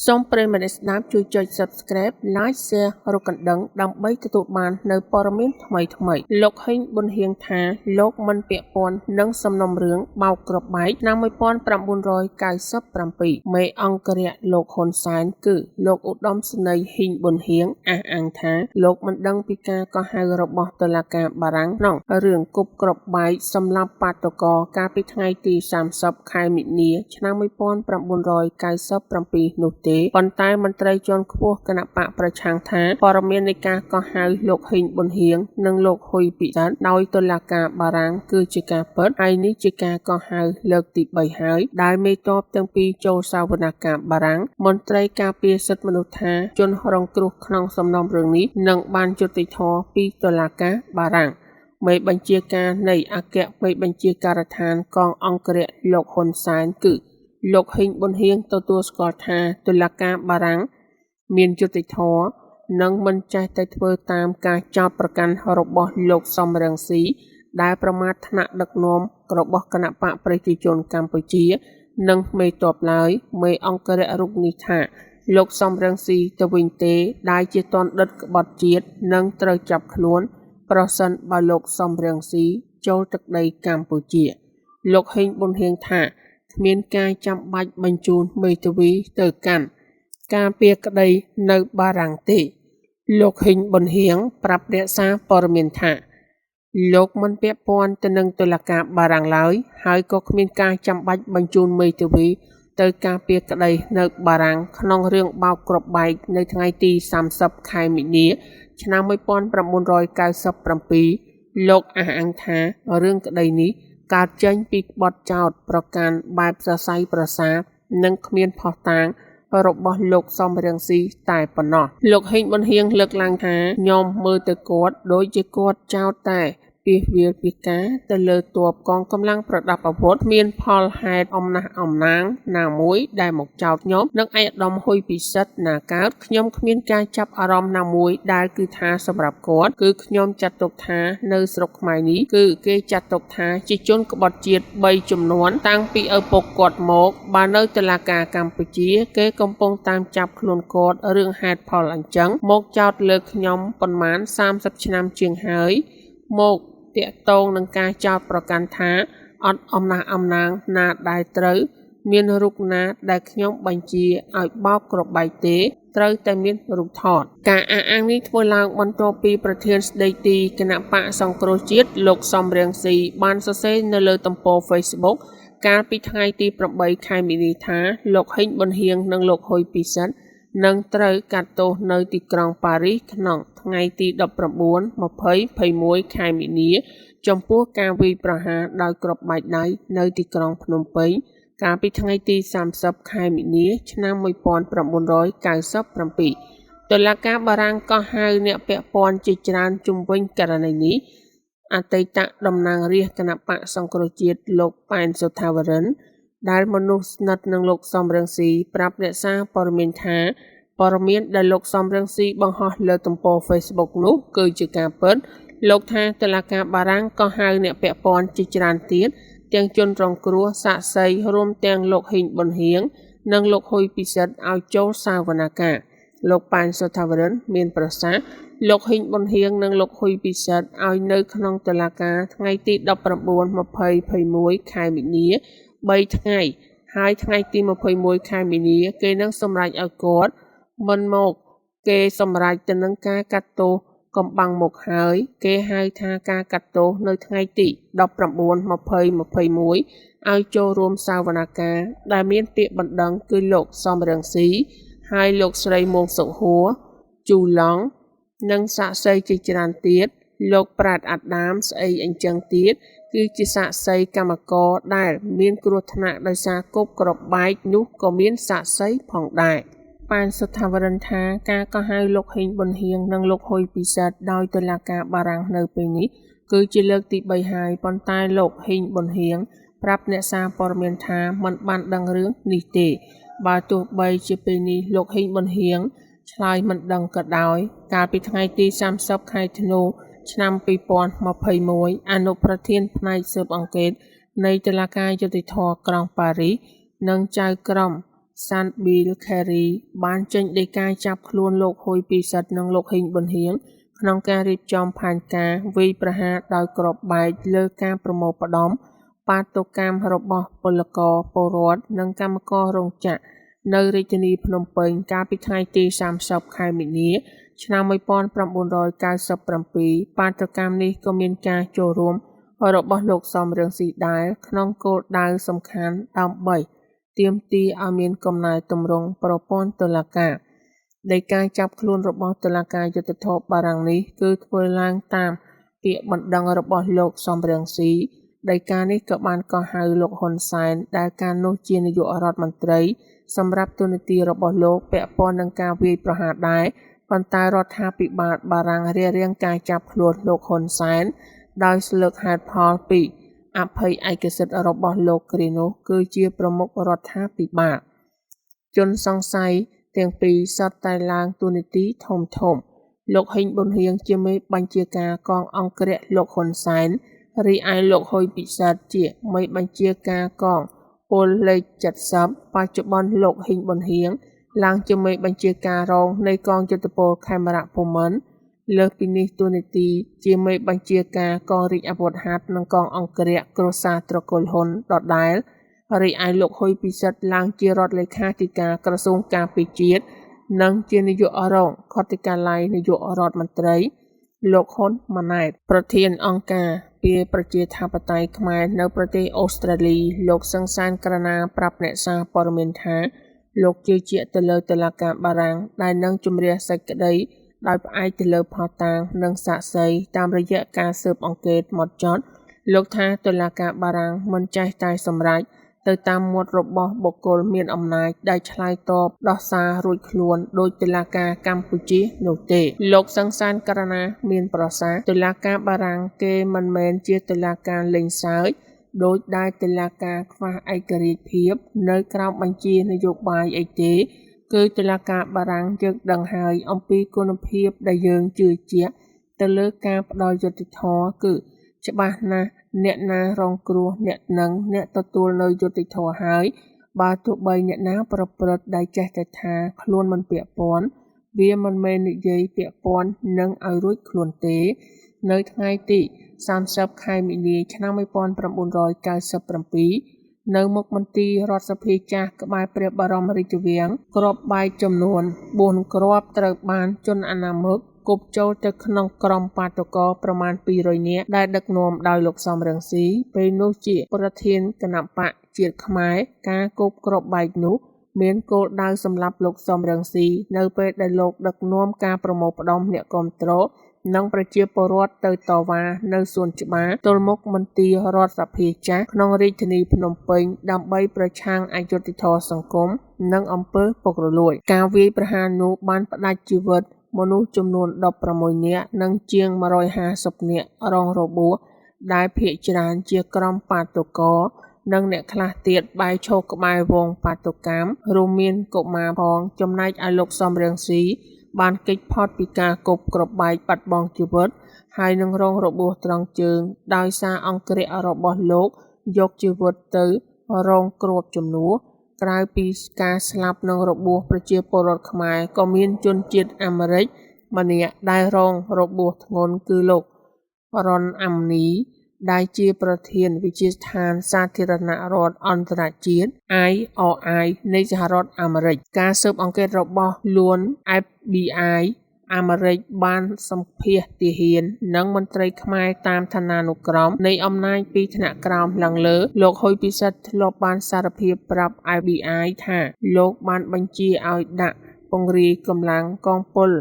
សូមប្រិយមិត្តអ្នកស្ដាប់ជួយចុច Subscribe Like Share ឬកណ្ដឹងដើម្បីទទួលបាននូវព័ត៌មានថ្មីៗ។ លោកហ៊ីងប៊ុនហៀងថាលោកមិនពាក់ព័ន្ធនឹងសំណុំរឿងបោកគ្រាប់បែកឆ្នាំ1997មេអង្គរក្សលោកហ៊ុនសែនគឺលោកឧត្តមសេនីយ៍ហ៊ីងប៊ុនហៀងអះអាងថាលោកមិនដឹងពីការកោះហៅរបស់តុលាការបារាំងក្នុងរឿងគប់គ្រាប់បែកសម្លាប់បាតុករកាលពីថ្ងៃទី30ខែមីនាឆ្នាំ1997នោះទេប៉ុន្តែមន្ត្រីជាន់ខ្ពស់គណបក្សប្រឆាំងថាព័ត៌មាននៃការកោះហៅលោកហ៊ីងប៊ុនហៀងនិងលោកហ៊ុយពិសិដ្ឋដោយតុលាការបារាំងគឺជាការពិតហើយនេះជាការកោះហៅលើកទី3ហើយដែលមេតបទាំងពីរចូលសវនកម្មបារាំងមន្ត្រីការពារសិទ្ធិមនុស្សថាជនរងគ្រោះក្នុងសំណុំរឿងនេះនឹងបានយុត្តិធម៌ពីតុលាការបារាំងមេបញ្ជាការនៃអគ្គមេបញ្ជាការដ្ឋានកងអង្គរក្សលោកហ៊ុនសែនគឺលោកហ៊ីងប៊ុនហៀងទទួលស្គាល់ថាតុលាការបារាំងមានយុត្តិធម៌និងមិនចេះតែធ្វើតាមការចោទប្រកាន់របស់លោកសំរងស៊ីដែលប្រមាថថ្នាក់ដឹកនាំរបស់គណបក្សប្រជាជនកម្ពុជានិងមេតបឡើយមេអង្គរក្សរូបនេះថាលោកសំរងស៊ីទៅវិញទេដែលជាទណ្ឌិតក្បត់ជាតិនិងត្រូវចាប់ខ្លួនប្រសិនបើលោកសំរងស៊ីចូលទឹកដីកម្ពុជាលោកហ៊ីងប៊ុនហៀងថាគ្មានការចាំបាច់បញ្ជូនមេធាវីទៅកាន់ការពារក្តីនៅបារាំងទេលោកហ៊ីងប៊ុនហៀងប្រាប់អ្នកសារព័ត៌មានថាលោកមិនពាក់ព័ន្ធទៅនឹងតុលាការបារាំងឡើយហើយក៏គ្មានការចាំបាច់បញ្ជូនមេធាវីទៅការពារក្តីនៅបារាំងក្នុងរឿងបោកគ្រាប់បែកនៅថ្ងៃទី30ខែមីនាឆ្នាំ1997លោកអះអាងថារឿងក្តីនេះកើតចេញពីបទចោទប្រកាន់បែបសរសៃប្រសាទនិងគ្មានភស្តុតាងរបស់លោកសំរងស៊ីតែប៉ុណ្ណោះលោកហ៊ីងប៊ុនហៀងលើកឡើងថាខ្ញុំមើលទៅគាត់ដូចជាគាត់ចោទតែពីវាលពីការទៅលើតបកងកម្លាំងប្រដាប់អាវុធមានផលហេតុអំណះអំណាងណាមួយដែលមកចោទខ្ញុំនិងឯកឧត្តមហ៊ុយពិសិដ្ឋណាកើតខ្ញុំគ្មានការចាប់អារម្មណ៍ណាមួយដែលគឺថាសម្រាប់គាត់គឺខ្ញុំចាត់ទុកថានៅស្រុកខ្មែរនេះគឺគេចាត់ទុកថាជាជនក្បត់ជាតិ3ចំនួនតាំងពីឪពុកគាត់មកបើនៅតុលាការកម្ពុជាគេកំពុងតាមចាប់ខ្លួនគាត់រឿងហេតុផលអញ្ចឹងមកចោទលើខ្ញុំប៉ុន្មាន30ឆ្នាំជាងហើយមកទាក់ទងនឹងការចោទប្រកាន់ថាអត់អំណះអំណាងណាដែលត្រូវមានរូបណាដែលខ្ញុំបញ្ជាឲ្យបោកគ្រាប់បែកទេត្រូវតែមានរូបថតការអះអាងនេះធ្វើឡើងបន្ទាប់ពីប្រធានស្ដីទីគណបក្សសង្គ្រោះជាតិលោកសំរងស៊ីបានសរសេរនៅលើទំព័រ Facebook កាលពីថ្ងៃទី8ខែមីនាថាលោកហ៊ីងប៊ុនហៀងនិងលោកហ៊ុយពិសិដ្ឋនឹងត្រូវកាត់ទោសនៅទីក្រុងប៉ារីសក្នុងថ្ងៃទី19 20 21ខែមីនាចំពោះការវាយប្រហារដោយគ្រាប់បែកដៃនៅទីក្រុងភ្នំពេញកាលពីថ្ងៃទី30ខែមីនាឆ្នាំ1997តុលាការបារាំងក៏ហៅអ្នកពាក់ព័ន្ធជាច្រើនជុំវិញករណីនេះអតីតតំណាងរាស្ត្រគណបក្សសង្គ្រោះជាតិលោកប៉ែនសុថាវរិនដែលមនុស្សស្និទ្ធនឹងលោកសំរងស៊ីប្រាប់អ្នកសារព័ត៌មានថាព័ត៌មានដែលលោកសំរងស៊ីបង្ហោះលើទំព័រ Facebook នោះគឺជាការពិតលោកថាតុលាការបារាំងក៏ហៅអ្នកពាក់ព័ន្ធជាច្រើនទៀតទាំងជនរងគ្រោះសាក្សីរួមទាំងលោកហ៊ីងប៊ុនហៀងនិងលោកហ៊ុយពិសិដ្ឋឲ្យចូលសវនកម្មលោកប៉ែនសុថាវរិនមានប្រសាសន៍លោកហ៊ីងប៊ុនហៀងនិងលោកហ៊ុយពិសិដ្ឋឲ្យនៅក្នុងតុលាការថ្ងៃទី19 20 21ខែមីនា3ថ្ងៃហើយថ្ងៃទី21ខែមីនាគេនឹងសម្រេចឲ្យគាត់មិនមកគេសម្រេចទៅនឹងការកាត់ទោសកំបាំងមកហើយគេហៅថាការកាត់ទោសនៅថ្ងៃទី19 20 21ឲ្យចូលរួមសវនកម្មដែលមានពាក្យបណ្ដឹងគឺលោកសំរងស៊ីហើយលោកស្រីមួងសុហួរជូឡង់និងសាក្សីជាច្រើនទៀតលោកប្រាតអាដាមស្អីអញ្ចឹងទៀតគឺជាសាក្សីកម្មករដែលមានគ្រោះថ្នាក់ដោយសារគប់គ្រាប់បែកនោះក៏មានសាក្សីផងដែរប៉ែនសុថាវរិនថាការកោះហៅលោកហ៊ីងប៊ុនហៀងនិងលោកហ៊ុយពិសិដ្ឋដោយតុលាការបារាំងនៅពេលនេះគឺជាលើកទី3ហើយប៉ុន្តែលោកហ៊ីងប៊ុនហៀងប្រាប់អ្នកសារព័ត៌មានថាមិនបានដឹងរឿងនេះទេបើទោះបីជាពេលនេះលោកហ៊ីងប៊ុនហៀងឆ្លើយមិនដឹងក៏ដោយកាលពីថ្ងៃទី30ខែធ្នូឆ្នាំ2021អនុប្រធានផ្នែកស៊ើបអង្កេតនៃតុលាការយុត្តិធម៌ក្រុងប៉ារីសនិងចៅក្រម សានប៊ីល ខេរី បានចេញដីកាចាប់ខ្លួនលោក ហ៊ុយ ពិសិដ្ឋ និងលោក ហ៊ីង ប៊ុនហៀង ក្នុងការរៀបចំផែនការវាយប្រហារដោយគ្រាប់បែកលើការប្រមូលផ្តុំបាតុកម្មរបស់ពលករ ពលរដ្ឋ និងកម្មកររោងចក្រនៅរាជធានីភ្នំពេញ កាលពីថ្ងៃទី៣០ ខែមីនា ឆ្នាំ១៩៩៧ បាតុកម្មនេះក៏មានការចូលរួមរបស់លោក សម រង្ស៊ី ដែរ ក្នុងគោលដៅសំខាន់ដើម្បីទាមទារឱ្យមានកំណែទម្រង់ប្រព័ន្ធតុលាការ។ ដីកាចាប់ខ្លួនរបស់តុលាការយុត្តិធម៌បារាំងនេះ គឺធ្វើឡើងតាមពាក្យបណ្ដឹងរបស់លោក សម រង្ស៊ី។ ដីកានេះក៏បានកោះហៅលោក ហ៊ុន សែន ដែលកាលនោះជានាយករដ្ឋមន្ត្រី សម្រាប់តួនាទីរបស់លោកពាក់ព័ន្ធនឹងការវាយប្រហារដែរ ប៉ុន្តែរដ្ឋាភិបាលបារាំងរារាំងការចាប់ខ្លួនលោក ហ៊ុន សែន ដោយលើកហេតុផលពីអភ័យឯកសិទ្ធិរបស់លោកគ្រានោះគឺជាប្រមុខរដ្ឋាភិបាល។ ជនសង្ស័យទាំងពីរសុទ្ធតែឡើងតួនាទីធំៗ លោក ហ៊ីង ប៊ុនហៀង ជាមេបញ្ជាការកងអង្គរក្សលោក ហ៊ុន សែន រីឯលោក ហ៊ុយ ពិសិដ្ឋ ជាមេបញ្ជាការកងពលលេខ៧០ បច្ចុប្បន្នលោក ហ៊ីង ប៊ុនហៀង ឡើងជាមេបញ្ជាការរងនៃកងយោធពលខេមរភូមិន្ទ លើសពីនេះតួនាទីជាមេបញ្ជាការកងរាជអាវុធហត្ថនិងកងអង្គរក្សគ្រួសារត្រកូលហ៊ុនដដែល រីឯលោក ហ៊ុយ ពិសិដ្ឋ ឡើងជារដ្ឋលេខាធិការក្រសួងការពារជាតិ និងជានាយករងខុទ្ទកាល័យនាយករដ្ឋមន្ត្រី។ លោក ហ៊ុន ម៉ាណែត ប្រធានអង្គការពាប្រជាធិបតេយ្យខ្មែរនៅប្រទេសអូស្ត្រាលី លោក ស៊ឹង សែនករុណា ប្រាប់អ្នកសារព័ត៌មានថា លោកជឿជាក់ទៅលើតុលាការបារាំងដែលនឹងជម្រះសាច់ក្តីដោយផ្អែកទៅលើភស្តុតាង និងសាក្សីតាមរយៈការស៊ើបអង្កេតហ្មត់ចត់។ លោកថាតុលាការបារាំងមិនចេះតែសម្រេចទៅតាមមាត់របស់បុគ្គលមានអំណាចដែលឆ្លើយតបដោះសាររួចខ្លួនដូចតុលាការកម្ពុជានោះទេ។ លោក ស៊ឹង សែនករុណា មានប្រសាសន៍ តុលាការបារាំងគេមិនមែនជាតុលាការលេងសើច ដូចដែលតុលាការខ្វះឯករាជ្យភាពនៅក្រោមបញ្ជានយោបាយអីទេ គឺតុលាការបារាំងយើងដឹងហើយអំពីគុណភាពដែលយើងជឿជាក់ទៅលើការផ្ដល់យុត្តិធម៌គឺច្បាស់ណាស់អ្នកណារងគ្រោះអ្នកនឹងអ្នកទទួលនូវយុត្តិធម៌ហើយ បើទោះបីអ្នកណាប្រព្រឹត្តដែលចេះតែថាខ្លួនមិនពាក់ព័ន្ធ វាមិនមែននិយាយពាក់ព័ន្ធនឹងឲ្យរួចខ្លួនទេ។ នៅថ្ងៃទី៣០ ខែមីនា ឆ្នាំ១៩៩៧ នៅមុខមន្ទីររដ្ឋសភាចាស់ក្បែរព្រះបរមរាជវាំង គ្រាប់បែកចំនួន ៤គ្រាប់ត្រូវបានជនអនាមិកគប់ចូលទៅក្នុងក្រុមបាតុករប្រមាណ ២០០នាក់ ដែលដឹកនាំដោយលោក សម រង្ស៊ី ពេលនោះជាប្រធានគណបក្សជាតិខ្មែរ ការគប់គ្រាប់បែកនោះ មានគោលដៅសម្លាប់លោក សម រង្ស៊ី នៅពេលដែលលោកដឹកនាំការប្រមូលផ្តុំអ្នកគាំទ្រ និងប្រជាពលរដ្ឋទៅតវ៉ានៅសួនច្បារទល់មុខមន្ទីររដ្ឋសភាចាស់ ក្នុងរាជធានីភ្នំពេញ ដើម្បីប្រឆាំងអយុត្តិធម៌សង្គម និងអំពើពុករលួយ។ ការវាយប្រហារនោះបានផ្តាច់ជីវិតមនុស្សចំនួន ១៦នាក់ និងជាង ១៥០នាក់រងរបួស ដែលភាគច្រើនជាក្រុមបាតុករ និងអ្នកខ្លះទៀតបែរឈរក្បែរហ្វូងបាតុកម្ម រួមមានកុមារផង ចំណែកឯលោក សម រង្ស៊ី បានគេចផុតពីការគប់គ្រាប់បែកបាត់បង់ជីវិត ហើយនិងរងរបួសត្រង់ជើង ដោយសារអង្គរក្សរបស់លោកយកជីវិតទៅរងគ្រាប់ជំនួស។ ក្រៅពីការស្លាប់និងរបួសប្រជាពលរដ្ឋខ្មែរ ក៏មានជនជាតិអាមេរិកម្នាក់ដែលរងរបួសធ្ងន់គឺលោក រ៉ន អាប់នី ដែលជាប្រធានវិទ្យាស្ថានសាធារណរដ្ឋអន្តរជាតិ IRI នៃសហរដ្ឋអាមេរិក។ ការស៊ើបអង្កេតរបស់ខ្លួន FBI អាមេរិកបានសម្ភាសទាហាន និងមន្ត្រីខ្មែរតាមឋានានុក្រមនៃអំណាចពីថ្នាក់ក្រោមឡើងលើ លោក ហ៊ុយ ពិសិដ្ឋ ធ្លាប់បានសារភាពប្រាប់ FBI ថា លោកបានបញ្ជាឱ្យដាក់ពង្រាយកម្លាំងកងពល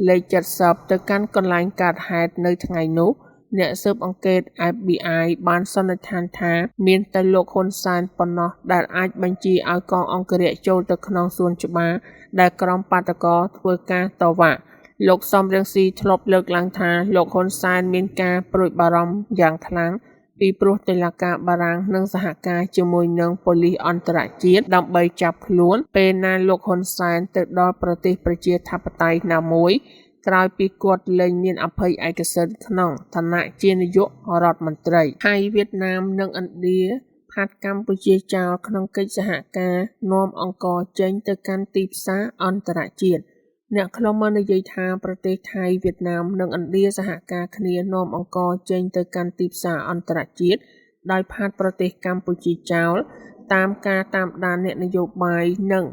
លេខ៧០ ទៅកាន់កន្លែងកើតហេតុនៅថ្ងៃនោះ។ អ្នកស៊ើបអង្កេត FBI បានសន្និដ្ឋានថា មានតែលោក ហ៊ុន សែន ប៉ុណ្ណោះដែលអាចបញ្ជាឱ្យកងអង្គរក្សចូលទៅក្នុងសួនច្បារដែលក្រុមបាតុករធ្វើការតវ៉ា។ លោក សម រង្ស៊ី ធ្លាប់លើកឡើងថា លោក ហ៊ុន សែន មានការព្រួយបារម្ភយ៉ាងខ្លាំង ពីព្រោះតុលាការបារាំងនឹងសហការជាមួយនឹងប៉ូលិសអន្តរជាតិដើម្បីចាប់ខ្លួន ពេលណាលោក ហ៊ុន សែន ទៅដល់ប្រទេសប្រជាធិបតេយ្យណាមួយ ក្រោយពីគាត់លែងមានអភ័យឯកសិទ្ធិក្នុងឋានៈជានាយករដ្ឋមន្ត្រី។ ថៃ វៀតណាម និងឥណ្ឌា ផាត់កម្ពុជាចោលក្នុងកិច្ចសហការនាំអង្ករចេញទៅកាន់ទីផ្សារអន្តរជាតិ។ អ្នកឃ្លាំមើលនិយាយថា ប្រទេសថៃ វៀតណាម និងឥណ្ឌាសហការគ្នានាំអង្ករចេញទៅកាន់ទីផ្សារអន្តរជាតិ ដោយផាត់ប្រទេសកម្ពុជាចោល តាមការតាមដានអ្នកនយោបាយ និង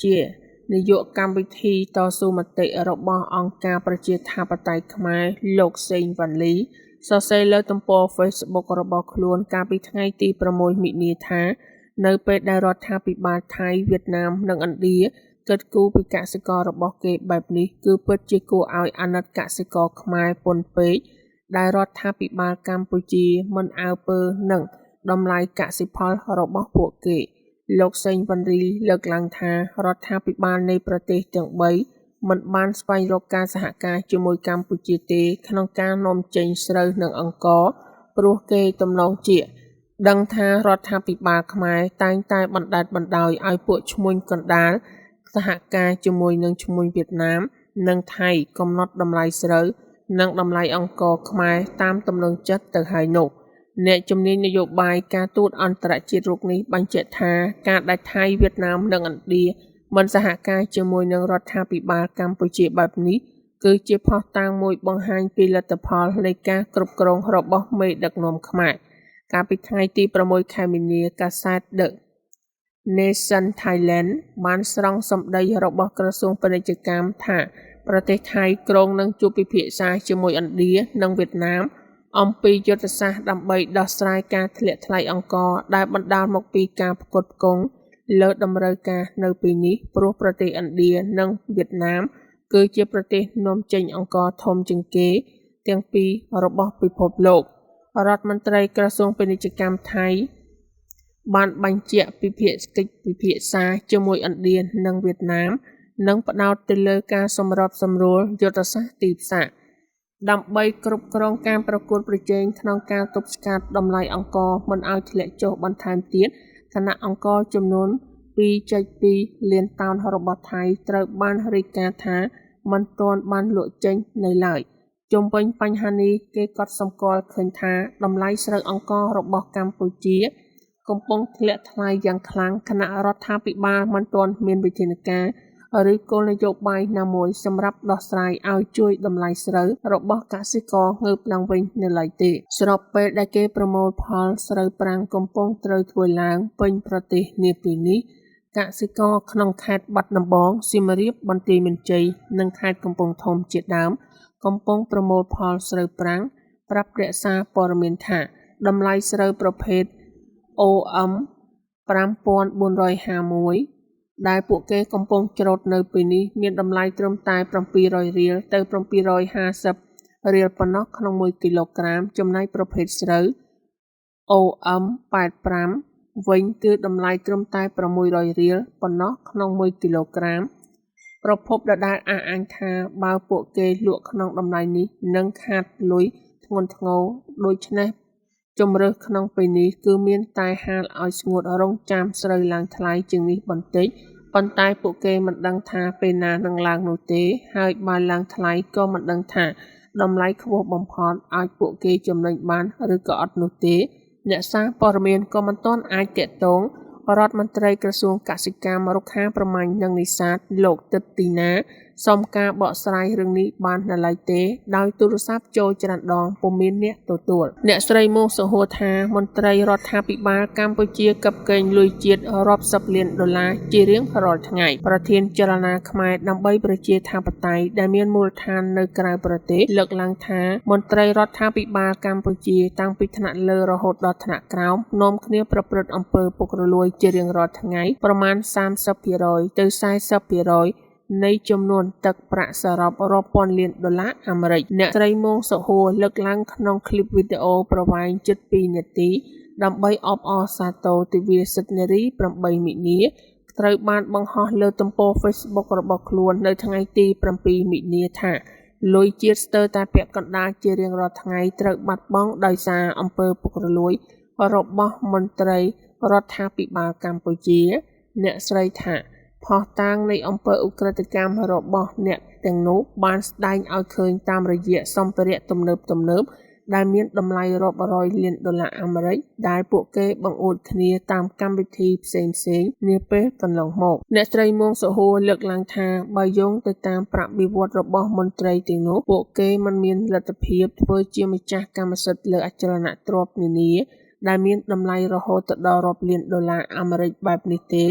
ជានាយកកម្មវិធីតស៊ូមតិរបស់អង្គការប្រជាធិបតេយ្យខ្មែរ លោក សេង វណ្ណលី សរសេរលើទំព័រហ្វេសប៊ុករបស់ខ្លួនកាលពីថ្ងៃទី៦ មីនា ថា នៅពេលដែលរដ្ឋាភិបាលថៃ វៀតណាម និងឥណ្ឌា គិតគូរពីកសិកររបស់គេបែបនេះ គឺពិតជាគួរឱ្យអាណិតកសិករខ្មែរពន់ពេក ដែលរដ្ឋាភិបាលកម្ពុជាមិនអើពើនឹងតម្លៃកសិផលរបស់ពួកគេ។ លោក សេង វណ្ណលី លើកឡើងថា រដ្ឋាភិបាលនៃប្រទេសទាំងបីមិនបានស្វែងរកការសហការជាមួយកម្ពុជាទេក្នុងការនាំចេញស្រូវនិងអង្ករ ព្រោះគេទំនងជាដឹងថារដ្ឋាភិបាលខ្មែរតែងតែបណ្តែតបណ្តោយឱ្យពួកឈ្មួញកណ្តាលសហការជាមួយនឹងឈ្មួញវៀតណាម និងថៃកំណត់តម្លៃស្រូវ និងតម្លៃអង្ករខ្មែរតាមទំនើងចិត្តទៅហើយនោះ។ អ្នកជំនាញនយោបាយការទូតអន្តរជាតិរូបនេះបញ្ជាក់ថា ការដែលថៃ វៀតណាម និងឥណ្ឌាមិនសហការជាមួយនឹងរដ្ឋាភិបាលកម្ពុជាបែបនេះ គឺជាភស្តុតាងមួយបង្ហាញពីលទ្ធផលនៃការគ្រប់គ្រងរបស់មេដឹកនាំខ្មែរ។ កាលពីថ្ងៃទី៦ ខែមីនា កាសែត ដឹ ណេសិន ថៃឡែន បានស្រង់សម្ដីរបស់ក្រសួងពាណិជ្ជកម្មថា ប្រទេសថៃគ្រោងនឹងជួបពិភាក្សាជាមួយឥណ្ឌា និងវៀតណាម អំពីយុទ្ធសាស្ត្រដើម្បីដោះស្រាយការធ្លាក់ថ្លៃអង្ករដែលបណ្តាលមកពីការផ្គត់ផ្គង់លើតម្រូវការនៅពេលនេះ ព្រោះប្រទេសឥណ្ឌា និងវៀតណាម គឺជាប្រទេសនាំចេញអង្ករធំជាងគេទាំងពីររបស់ពិភពលោក។ រដ្ឋមន្ត្រីក្រសួងពាណិជ្ជកម្មថៃបានបញ្ជាក់ពីកិច្ចពិភាក្សាជាមួយឥណ្ឌា និងវៀតណាម នឹងផ្តោតទៅលើការសម្របសម្រួលយុទ្ធសាស្ត្រទីផ្សារ ដើម្បីគ្រប់គ្រងការប្រកួតប្រជែងក្នុងការទប់ស្កាត់តម្លៃអង្ករមិនឱ្យធ្លាក់ចុះបន្ថែមទៀត ខណៈអង្ករចំនួន ២.២ លានតោនរបស់ថៃត្រូវបានរាយការណ៍ថាមិនទាន់បានលក់ចេញនៅឡើយ។ ជុំវិញបញ្ហានេះ គេកត់សម្គាល់ឃើញថា តម្លៃស្រូវអង្កររបស់កម្ពុជាកំពុងធ្លាក់ថ្លៃយ៉ាងខ្លាំង ខណៈរដ្ឋាភិបាលមិនទាន់មានវិធានការ ឬគោលនយោបាយណាមួយសម្រាប់ដោះស្រាយឱ្យជួយតម្លៃស្រូវរបស់កសិករងើបឡើងវិញនៅឡើយទេ។ ស្របពេលដែលការប្រមូលផលស្រូវប្រាំងកំពុងត្រូវធ្វើឡើងពេញប្រទេសនាពេលនេះ កសិករក្នុងខេត្តបាត់ដំបង សៀមរាប បន្ទាយមានជ័យ និងខេត្តកំពង់ធំជាដើម កំពុងប្រមូលផលស្រូវប្រាំង ប្រាប់អ្នកសារព័ត៌មានថា តម្លៃស្រូវប្រភេទ អូអឹម 5451 ដែលពួកគេកំពុងច្រូតនៅពេលនេះ មានតម្លៃត្រឹមតែ ៧០០រៀល ទៅ ៧៥០រៀលប៉ុណ្ណោះក្នុងមួយគីឡូក្រាម ចំណែកប្រភេទស្រូវ អូអឹម 85 វិញ គឺតម្លៃត្រឹមតែ ៦០០រៀលប៉ុណ្ណោះក្នុងមួយគីឡូក្រាម។ ប្រភពដដែលអះអាងថា បើពួកគេលក់ក្នុងតម្លៃនេះនឹងខាតលុយធ្ងន់ធ្ងរ ដូច្នេះជម្រើសក្នុងពេលនេះគឺមានតែហាលឱ្យស្ងួតរង់ចាំស្រូវឡើងថ្លៃជាងនេះបន្តិច ប៉ុន្តែពួកគេមិនដឹងថាពេលណានឹងឡើងនោះទេ ហើយបើឡើងថ្លៃក៏មិនដឹងថាតម្លៃខ្ពស់បំផុតឱ្យពួកគេចំណេញបានឬក៏អត់នោះទេ។ អ្នកសារព័ត៌មានក៏មិនទាន់អាចទាក់ទងរដ្ឋមន្ត្រីក្រសួងកសិកម្ម រុក្ខាប្រមាញ់ និងនេសាទ លោក ឌិត ទីណា សុំការបកស្រាយរឿងនេះបាននៅឡើយទេ ដោយទូរស័ព្ទចូលច្រើនដងពុំមានអ្នកទទួល។ អ្នកស្រី មូរ សុខហួរ ថា មន្ត្រីរដ្ឋាភិបាលកម្ពុជាកិបកេងលុយជាតិរាប់សិបលានដុល្លារជារៀងរាល់ថ្ងៃ។ ប្រធានចលនាខ្មែរដើម្បីប្រជាធិបតេយ្យដែលមានមូលដ្ឋាននៅក្រៅប្រទេស លើកឡើងថា មន្ត្រីរដ្ឋាភិបាលកម្ពុជាតាំងពីថ្នាក់លើរហូតដល់ថ្នាក់ក្រោម នាំគ្នាប្រព្រឹត្តអំពើពុករលួយជារៀងរាល់ថ្ងៃ ប្រមាណ 30% ទៅ 40% នៃចំនួនទឹកប្រាក់សរុបរាប់ពាន់លានដុល្លារអាមេរិក។ អ្នកស្រី មូរ សុខហួរ លើកឡើងក្នុងឃ្លីបវីដេអូប្រវែងជិត ២នាទី ដើម្បីអបអរសាទរទិវាសិទ្ធិនារី ៨ មីនា ត្រូវបានបង្ហោះលើទំព័រហ្វេសប៊ុករបស់ខ្លួននៅថ្ងៃទី៧ មីនា ថា លុយជាតិស្ទើរតែពាក់កណ្តាលជារៀងរាល់ថ្ងៃត្រូវបាត់បង់ដោយសារអំពើពុករលួយរបស់មន្ត្រីរដ្ឋាភិបាលកម្ពុជា។ អ្នកស្រីថា ភស្តុតាងនៃអំពើឧក្រិដ្ឋកម្មរបស់អ្នកទាំងនោះបានស្តែងឱ្យឃើញតាមរយៈសម្ភារៈទំនើបៗ ដែលមានតម្លៃរាប់រយលានដុល្លារអាមេរិក ដែលពួកគេបង្អួតគ្នាតាមកម្មវិធីផ្សេងៗនាពេលកន្លងមក។ អ្នកស្រី មូរ សុខហួរ លើកឡើងថា បើយោងទៅតាមប្រាក់បៀវត្សរ៍របស់មន្ត្រីទាំងនោះ ពួកគេមិនមានលទ្ធភាពធ្វើជាម្ចាស់កម្មសិទ្ធិលើអចលនទ្រព្យនានា ដែលមានតម្លៃរហូតដល់រាប់លានដុល្លារអាមេរិកបែបនេះទេ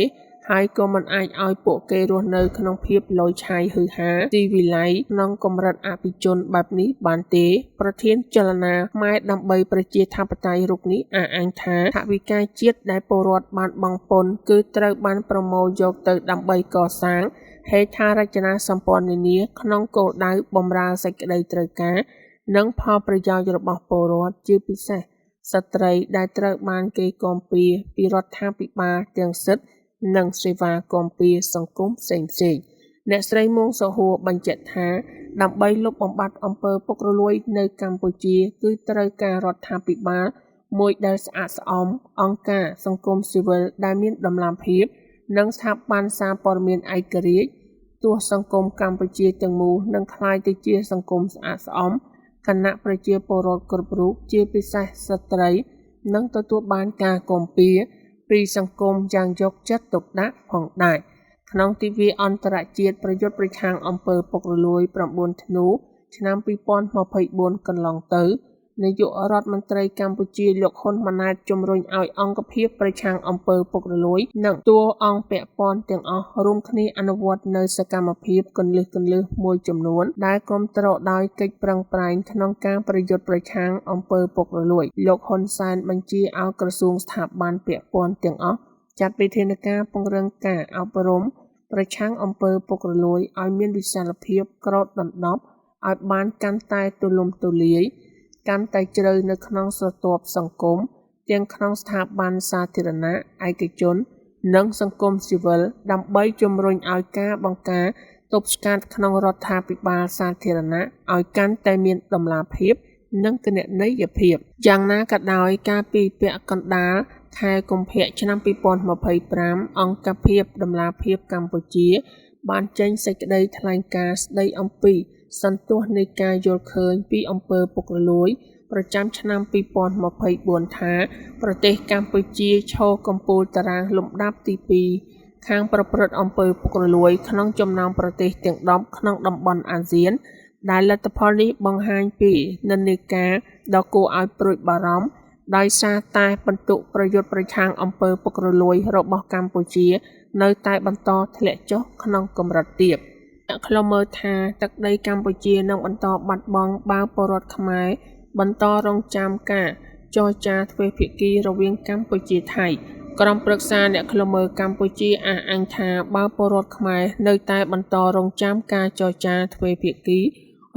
ហើយក៏មិនអាចឱ្យពួកគេរស់នៅក្នុងភាពឡូយឆាយហ៊ឺហា ស៊ីវិល័យក្នុងកម្រិតអភិជនបែបនេះបានទេ។ ប្រធានចលនាខ្មែរដើម្បីប្រជាធិបតេយ្យរូបនេះអះអាងថា ថវិកាជាតិដែលពលរដ្ឋបានបង់ពន្ធ គឺត្រូវបានប្រមូលយកទៅដើម្បីកសាងហេដ្ឋារចនាសម្ព័ន្ធនានា ក្នុងគោលដៅបម្រើសេចក្តីត្រូវការ និងផលប្រយោជន៍របស់ពលរដ្ឋ ជាពិសេសស្ត្រីដែលត្រូវបានគេគាំពារពីរដ្ឋាភិបាលទាំងសិទ្ធិ និងសេវាគាំពារសង្គមផ្សេងៗ។ អ្នកស្រី មូរ សុខហួរ បញ្ជាក់ថា ដើម្បីលុបបំបាត់អំពើពុករលួយនៅកម្ពុជា គឺត្រូវការរដ្ឋាភិបាលមួយដែលស្អាតស្អំ អង្គការសង្គមស៊ីវិលដែលមានតម្លាភាព និងស្ថាប័នសារព័ត៌មានឯករាជ្យ ទោះសង្គមកម្ពុជាទាំងមូលនឹងក្លាយទៅជាសង្គមស្អាតស្អំ ខណៈប្រជាពលរដ្ឋគ្រប់រូប ជាពិសេសស្ត្រី នឹងទទួលបានការគាំពារពីសង្គមយ៉ាងយកចិត្តទុកដាក់ផងដែរ។ ក្នុងទិវាអន្តរជាតិប្រយុទ្ធប្រឆាំងអំពើពុករលួយ ៩ ធ្នូ ឆ្នាំ២០២៤ កន្លងទៅ នាយករដ្ឋមន្ត្រីកម្ពុជា លោក ហ៊ុន ម៉ាណែត ជំរុញឱ្យអង្គភាពប្រឆាំងអំពើពុករលួយ និងតួអង្គពាក់ព័ន្ធទាំងអស់ រួមគ្នាអនុវត្តនូវសកម្មភាពគន្លឹះៗមួយចំនួន ដែលគាំទ្រដោយកិច្ចប្រឹងប្រែងក្នុងការប្រយុទ្ធប្រឆាំងអំពើពុករលួយ។ លោក ហ៊ុន សែន បញ្ជាឱ្យក្រសួងស្ថាប័នពាក់ព័ន្ធទាំងអស់ ចាត់វិធានការពង្រឹងការអប់រំប្រឆាំងអំពើពុករលួយឱ្យមានវិសាលភាពគ្របដណ្ដប់ឱ្យបានកាន់តែទូលំទូលាយ កាន់តែជ្រៅនៅក្នុងស្រទាប់សង្គម ទាំងក្នុងស្ថាប័នសាធារណៈ ឯកជន និងសង្គមស៊ីវិល ដើម្បីជំរុញឱ្យការបង្ការទប់ស្កាត់ក្នុងរដ្ឋាភិបាលសាធារណៈឱ្យកាន់តែមានតម្លាភាព និងគណនេយ្យភាព។ យ៉ាងណាក៏ដោយ កាលពីពាក់កណ្ដាលខែកុម្ភៈ ឆ្នាំ២០២៥ អង្គភាពតម្លាភាពកម្ពុជា បានចេញសេចក្ដីថ្លែងការណ៍ស្ដីអំពី សន្ទស្សន៍នៃការយល់ឃើញពីអំពើពុករលួយ ប្រចាំឆ្នាំ២០២៤ ថា ប្រទេសកម្ពុជាឈរកំពូលតារាងលំដាប់ទី២ ខាងប្រព្រឹត្តអំពើពុករលួយ ក្នុងចំណោមប្រទេសទាំង១០ ក្នុងតំបន់អាស៊ាន ដែលលទ្ធផលនេះបង្ហាញពីនិន្នាការដ៏គួរឱ្យព្រួយបារម្ភ ដោយសារតែពិន្ទុប្រយុទ្ធប្រឆាំងអំពើពុករលួយរបស់កម្ពុជានៅតែបន្តធ្លាក់ចុះក្នុងកម្រិតទាប។ អ្នកឃ្លាំមើលថា ទឹកដីកម្ពុជានឹងបន្តបាត់បង់បើពលរដ្ឋខ្មែរបន្តរង់ចាំការចរចាទ្វេភាគីរវាងកម្ពុជា-ថៃ ក្រុមប្រឹក្សាអ្នកឃ្លាំមើលកម្ពុជា អះអាងថា បើពលរដ្ឋខ្មែរនៅតែបន្តរង់ចាំការចរចាទ្វេភាគី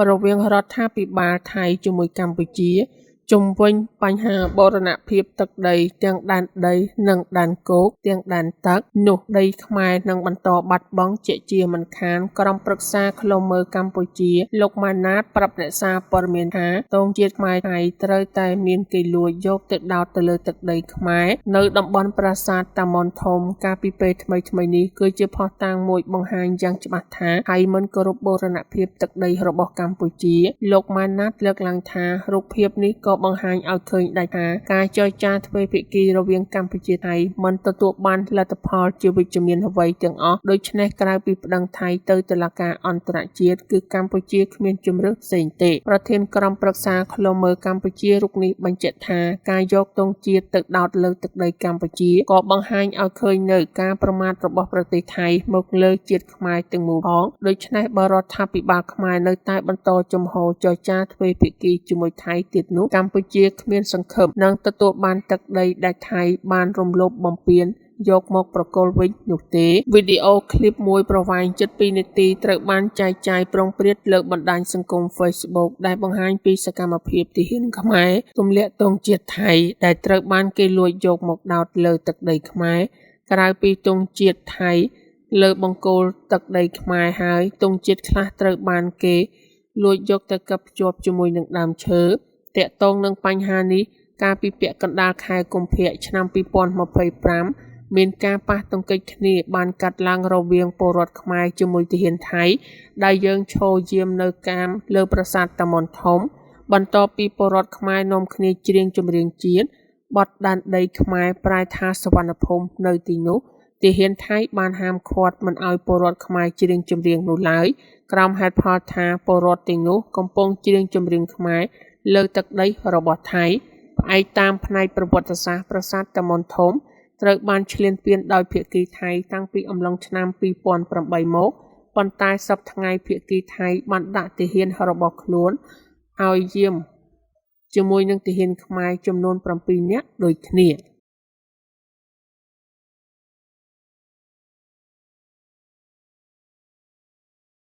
រវាងរដ្ឋាភិបាលថៃជាមួយកម្ពុជា ជុំវិញបញ្ហាបូរណភាពទឹកដីទាំងដែនដី និងដែនគោក ទាំងដែនទឹក នោះដីខ្មែរនឹងបន្តបាត់បង់ជាក់ជាមិនខាន។ ក្រុមប្រឹក្សាឃ្លាំមើលកម្ពុជា លោក ម៉ែន ណាត ប្រាប់វិទ្យុអាស៊ីសេរីថា ទង់ជាតិខ្មែរ-ថៃ ត្រូវបានគេលួចយកទៅដោតលើទឹកដីខ្មែរ នៅតំបន់ប្រាសាទតាមាន់ធំ កាលពីពេលថ្មីៗនេះ គឺជាភស្តុតាងមួយបង្ហាញយ៉ាងច្បាស់ថា ថៃមិនគោរពបូរណភាពទឹកដីរបស់កម្ពុជា។ លោក ម៉ែន ណាត លើកឡើងថា រូបភាពនេះក៏បង្ហាញឱ្យឃើញដែរថា ការចរចាទ្វេភាគីរវាងកម្ពុជា-ថៃ មិនទទួលបានលទ្ធផលជាវិជ្ជមានអ្វីទាំងអស់ ដូច្នេះក្រៅពីប្ដឹងថៃទៅតុលាការអន្តរជាតិ គឺកម្ពុជាគ្មានជម្រើសផ្សេងទេ។ ប្រធានក្រុមប្រឹក្សាឃ្លាំមើលកម្ពុជារូបនេះបញ្ជាក់ថា ការយកទង់ជាតិទៅដោតលើទឹកដីកម្ពុជា ក៏បង្ហាញឱ្យឃើញនូវការប្រមាថរបស់ប្រទេសថៃមកលើជាតិខ្មែរទាំងមូលផង ដូច្នេះបើរដ្ឋាភិបាលខ្មែរនៅតែបន្តជំហរចរចាទ្វេភាគីជាមួយថៃទៀតនោះ កម្ពុជាគ្មានសង្ឃឹមនឹងទទួលបានទឹកដីដែលថៃបានរំលោភបំពានយកមកប្រគល់វិញនោះទេ។ វីដេអូឃ្លីបមួយប្រវែងជិត ២នាទី ត្រូវបានចែកចាយព្រោងព្រាតលើបណ្ដាញសង្គមហ្វេសប៊ុក ដែលបង្ហាញពីសកម្មភាពទាហានខ្មែរទម្លាក់ទង់ជាតិថៃ ដែលត្រូវបានគេលួចយកមកដោតលើទឹកដីខ្មែរ។ ក្រៅពីទង់ជាតិថៃលើបង្គោលទឹកដីខ្មែរហើយ ទង់ជាតិខ្លះត្រូវបានគេលួចយកទៅកិបភ្ជាប់ជាមួយនឹងដើមឈើ។ ទាក់ទងនឹងបញ្ហានេះ កាលពីពាក់កណ្ដាលខែកុម្ភៈ ឆ្នាំ២០២៥ មានការប៉ះទង្គិចគ្នាបានកើតឡើងរវាងពលរដ្ឋខ្មែរជាមួយទាហានថៃ ដែលយាងឈរយាមនៅកាមលើប្រាសាទតាមាន់ធំ។ បន្ទាប់ពីពលរដ្ឋខ្មែរនាំគ្នាច្រៀងចម្រៀងជាតិ បទដែនដីខ្មែរប្រែថាសុវណ្ណភូមិនៅទីនោះ ទាហានថៃបានហាមឃាត់មិនឱ្យពលរដ្ឋខ្មែរច្រៀងចម្រៀងនោះឡើយ ក្រោមហេតុផលថា ពលរដ្ឋទាំងនោះកំពុងច្រៀងចម្រៀងខ្មែរលើទឹកដីរបស់ថៃ។ ផ្អែកតាមផ្នែកប្រវត្តិសាស្ត្រ ប្រាសាទតាមាន់ធំ ត្រូវបានឈ្លានពានដោយភាគីថៃ តាំងពីអំឡុងឆ្នាំ២០០៨មក ប៉ុន្តែសព្វថ្ងៃភាគីថៃបានដាក់ទាហានរបស់ខ្លួនឱ្យយាមជាមួយនឹងទាហានខ្មែរចំនួន ៧នាក់ដូចគ្នា។